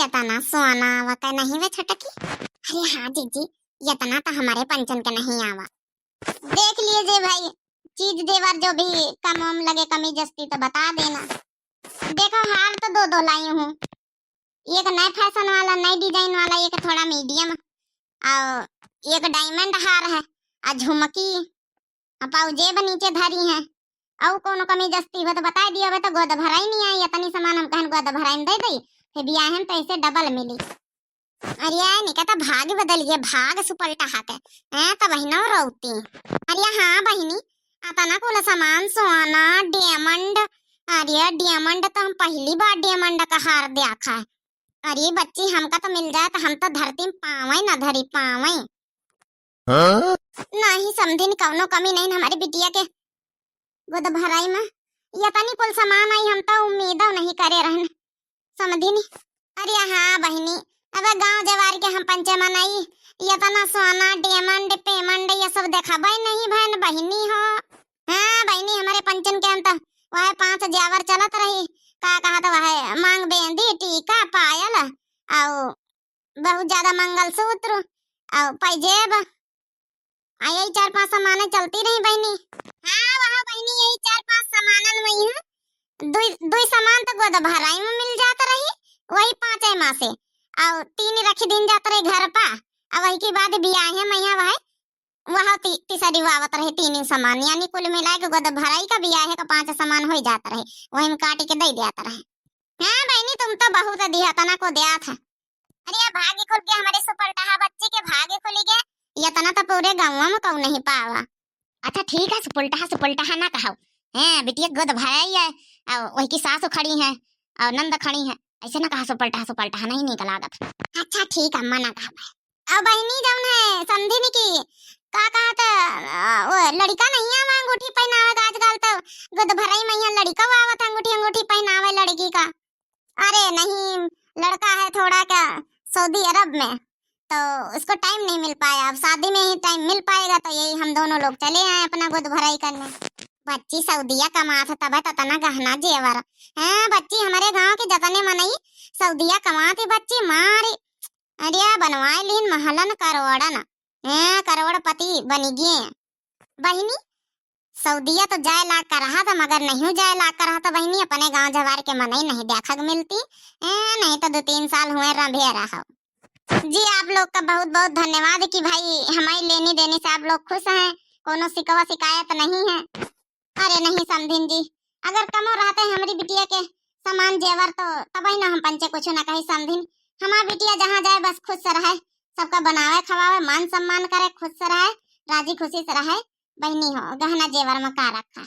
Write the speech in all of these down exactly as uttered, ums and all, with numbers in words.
एतना सोना आवा का नहीं वे छोटकी? अरे हाँ जीजी, एतना तो हमरे पंचन के नहीं आवा। देख लीजे भाई, चीज देवर जो भी कम वम लगे, कमी जस्ती तो बता देना। देखो, हार तो दो दो लाई हूँ, एक नए fashion वाला, नए design वाला, एक थोड़ा medium, और एक diamond हार है, आ झुमकी, आ पाउजेब नीचे धरी है। और कोनो कमी जस्ती हो तो बताइ दियो, अबे तो गोद भराई नहीं आई, एतनी सामान हम कहन गोद भराई में दे दई, फिर बियाहे में तो ऐसे double मिली। अरे यार, निका तो भाग बदल गया, भाग सुपलटहा के। हैं, तो बहिनो रोती। अरे हाँ बहिनी, अतना कुल सामान, सोना, diamond, अरे diamond तो हम पहली बार diamond का हार देखा है। अरे बच्ची, हमका तो मिल जाए तो हम तो धरती में पावे न धरी, पावे। हाँ? नहीं समधिन, कौनो कमी नहीं हमारी बिटिया के गोद भराई में। एतनी कुल सामान आई, हम तो उम्मीदो नहीं करे रहन समधिन। अरे हाँ बहिनी, अबे गांव जवार के हम पंचे मनई, एतना सोना, diamond, payment, ये सब देखाबे नहीं भैन बहिनी हो। हाँ बहिनी, हमरे पंचन के हम तो वह पांच जेवर चलत रही, का कहत वह मांग बेंदी, टीका, पायल, और बहुत ज्यादा मंगलसूत्र, और पैजेब, आ यही चार पांच सामाने चलती रही बहिनी। हाँ वह बहिनी, यही चार पांच सामानन में ही दुई, दुई सामान तो गोद भराई में मिल जात रही, वही पाँचे मा से, और तीन रख दिन जात रही घर पा, और वही के बाद बियाहे में यहाँ वह, वह ती-, तीसरी वावत रही तीन सामान, यानी कुल मिला के गोद भराई का बियाहे का पाँच सामान हो जात रही, वही में काट के दे देत रहे। हाँ बहिनी, तुम तो बहुत दिया तना को दिया था। अरे, भाग्य खुल गया हमारे सुपलटहा बच्ची के, भाग्य खुल गया। एतना तो पूरे गाँव में कहू नहीं पावा। अच्छा ठीक है, सुपलटहा सुपलटहा ना कहो। हैं, बिटिया गोद भराई है, और वही की सासु खड़ी है, और नंद खड़ी है, ऐसे ना कहा सुपलटहा सुपलटहा, नहीं नीक लागत। अच्छा ठीक है, अम्मा ना कहा। और बहिनी जौन है समधिन की, का कहत, अ, वो लड़का नहीं आवा अंगूठी पहनावे का आजकल, तो गोद भराई में यहाँ लड़का आवत अंगूठी अंगूठी पहनावे लड़की का। अरे नहीं, लड़का है थोड़ा क्या सऊदी अरब में, तो उसको time नहीं मिल पाया। अब शादी में ही time मिल पाएगा, तो यही हम दोनों लोग चले आए अपना गोद भराई करने। बच्ची सऊदिया कमात है, तब तो तना गहना जेवर। हैं बच्ची, हमारे गांव के जतने मनई सऊदिया कमात है बच्ची, मारी अरे बनवाए लीन महलन करोड़न, हैं, करोड़पति बनी गए। बहिनी, सऊदिया तो जाए लाग कर रहा था, मगर नहीं जाए लाग कर रहा था बहिनी, अपने गांव जवार के मनई नहीं देखा के मिलती। ए, नहीं तो दो तीन साल हुए रंभे रहा। जी, आप लोग का बहुत बहुत धन्यवाद कि भाई हमारी लेनी देनी से आप लोग खुश हैं, कोनो शिकवा शिकायत नहीं है। अरे नहीं समधिन जी, अगर कमो रहते हमरी बिटिया के सामान जेवर तो तबही ना हम पंचे कुछ ना कही समधिन। हमार बिटिया जहाँ जाए बस खुश से रहे, सबका बनावे खवावे, मान सम्मान करे, खुश से रहे, राजी खुशी से रहे। बहिनी हो, गहना जेवर में का रखा?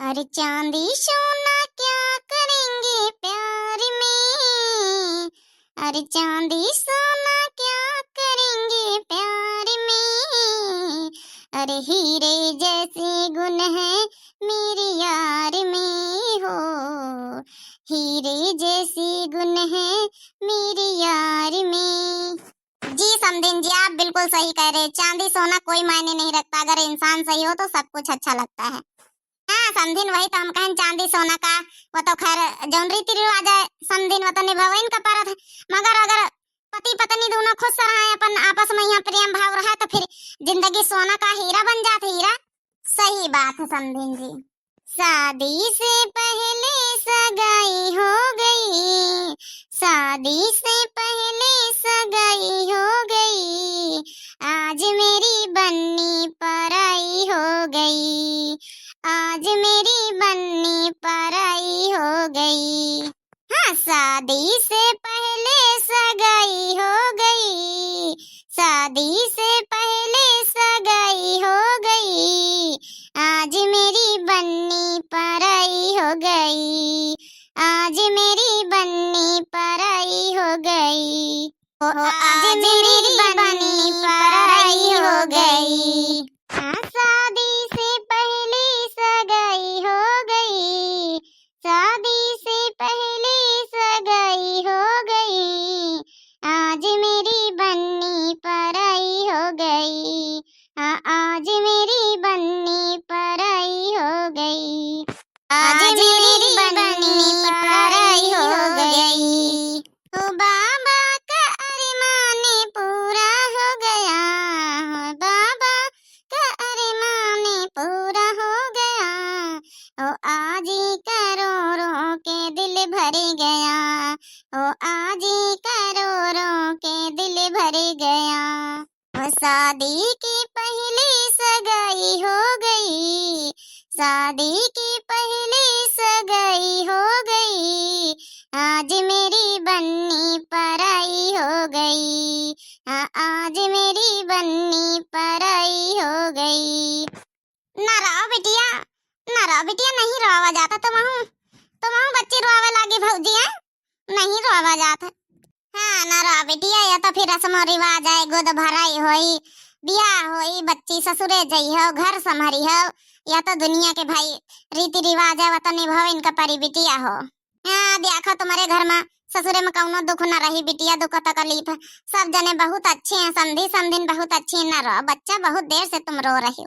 अरे चांदी सोना क्या करेंगे प्यार में, अरे चांदी सोना क्या करेंगे प्यार में, अरे हीरे जैसे गुण है मेरे यार में हो, हीरे जैसे गुण है मेरे यार में। जी समधिन जी, आप बिल्कुल सही कह रहे, चांदी सोना कोई मायने नहीं रखता, अगर इंसान सही हो तो सब कुछ अच्छा लगता है। हाँ समधिन, वही तो हम कहन, चांदी सोना का, वो तो खैर जौन रीति रिवाज है समधिन, वो तो निभावेन का परत है, मगर अगर पति पत्नी दोनों खुश रहे, अपन आपस में यहाँ प्रेम भाव रहे, तो फिर जिंदगी सोना का हीरा बन जात, हीरा। सही बात है समधिन जी। शादी से पहले सगाई हो गई, शादी से पहले सगाई हो गई, आज मेरी बन्नी पराई हो गई, आज मेरी बन्नी पराई हो गई। हाँ, शादी से पहले सगाई हो गई, शादी से पहले सगाई हो गई, आज मेरी बन्नी पराई हो गई, आज मेरी बन्नी पराई हो गई, ओ आज मेरी बन्नी पराई हो गई। हाँ, शादी से पहले सगाई हो गई, शादी से पहले सगाई हो गई, आज मेरी बन्नी पराई हो गई, हाँ, आज मेरी बन्नी पराई हो गई, आज मेरी बन्नी पराई हो गई। शादी के पहले सगाई हो गई, शादी के पहले सगाई हो गई, आज मेरी बन्नी पराई हो गई, हाँ, आज मेरी बन्नी पराई हो गई। ना रहो बिटिया, ना रहो बिटिया, नहीं रोवा जात है तुमहू, तुमहू बच्ची रोवे लागी भौजी, हैं? नहीं रोवा जात है। हाँ, ना रहो बिटिया, या तो फिर रस्मो रिवाज है, गोद भराई होई, बियाह होई, बच्ची ससुरे जइहो, घर संभरिहो, या तो दुनिया के भाई रीति रिवाज है, वो तो निभावे इनका परी बिटिया हो। हाँ, देखो तुम्हारे घर में ससुरे में कौनो दुख ना रही बिटिया, दुख तकलीफ, सब जने बहुत अच्छे हैं, समधी समधिन बहुत अच्छी हैं, ना रहो बच्चा, बहुत देर से तुम रो रहे हो।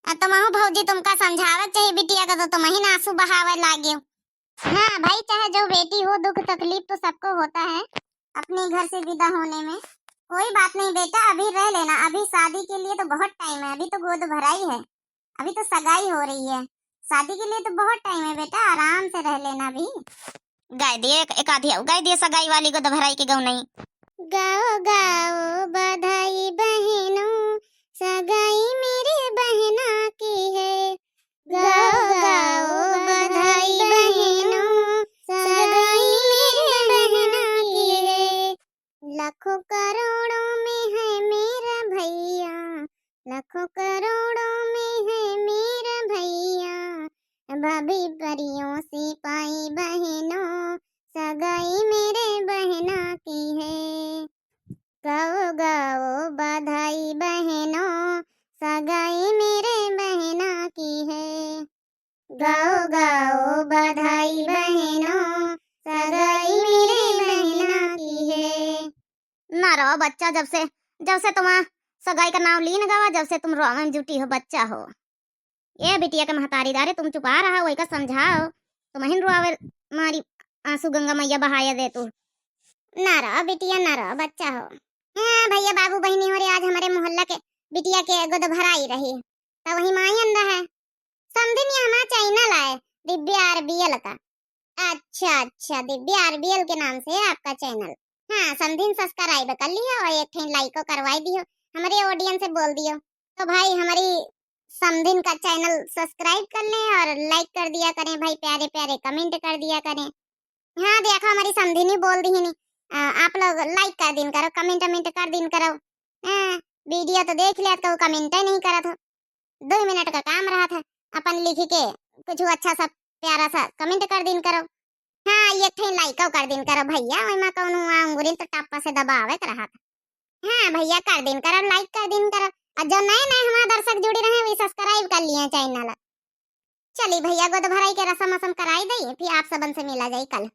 आ, तुमहू भौजी तुमका समझावे के चाहिए बिटिया का, तो तुमही ना आंसू बहावे लागे। हाँ भाई, चाहे जो बेटी हो, दुख तकलीफ तो सबको होता है अपने घर से विदा होने में। कोई बात नहीं बेटा, अभी रह लेना, अभी शादी के लिए तो बहुत टाइम है, अभी तो गोद भराई है, अभी तो सगाई हो रही है, शादी के लिए तो बहुत टाइम है बेटा, आराम से रह लेना अभी। गाय दिए एक, एक आधी आऊ, गाय दिए सगाई वाली गोद भराई के गौनई। गाओ गाओ बधाई बहनों, सगाई मेरे बहना की है। गाओ गाओ बधाई बहनों, सगाई मेरे बहना की है। लाखों करोड़ों में है मेरा भैया, लाखों करोड़ों में है मेरा भैया, भाभी परियों से पाई बहनों, सगाई मेरे बहना की है। गाओ गाओ बधाई बहनों, सगाई मेरे बहना की है। गाओ गाओ बधाई बहनों, सगाई मेरे बहना की है। ना रहो बच्चा, जब से, जब से तुम्हार सगाई का नाम लीन गवा, जब से तुम रोवे में जुटी हो बच्चा हो। ए बिटिया के महतारी दारे, तुम चुपा रहा, वही का समझाओ, तुमहिन रोवे मारी आंसू गंगा मैया बहाया दे तू। ना रहो बिटिया, ना रहो बच्चा हो। हाँ भैया बाबू बहिनी हो रे, आज हमारे मोहल्ला के बिटिया के गोद भराई रही, तो वही मायन रहे। समधिन, ये हमारा चैनल है दिव्या आरबीएल का। अच्छा अच्छा, दिव्या आरबीएल के नाम से है आपका चैनल। हाँ, समधिन सब्सक्राइब कर लियो और एक ठे लाइको करवाई दियो। हमारे ऑडियंस से बोल दियो। तो भाई हमारी समधिन का चैनल सब्सक्राइब कर लें और लाइक कर दिया करें भाई, प्यारे प्यारे कमेंट कर दिया करें। हाँ देखो हमारी समधिन ही बोल दी ही नहीं। आ, आप लोग लाइक कर दिन करो, कमेंट वमेंट कर दिन करो। हाँ, वीडियो तो देख लिया, तो कमेंट ही नहीं करत हो। दो मिनट का काम रहत है, अपन लिख के कुछ अच्छा सा प्यारा सा कमेंट कर दिन करो। हाँ, एक ठे लाइको कर दिन करो भैया, ओइमा कौनो अंगुरी तो टप्पा से दबावे के रहत। हाँ भैया, कर दिन करो, लाइक कर दिन करो। और जो नए नए हमारे दर्शक जुड़ी रहे, वे सब्सक्राइब कर लिए चैनल। चली भैया, गोद भराई के रसम असम कराई दई, फिर आप सबन से मिला जाई कल।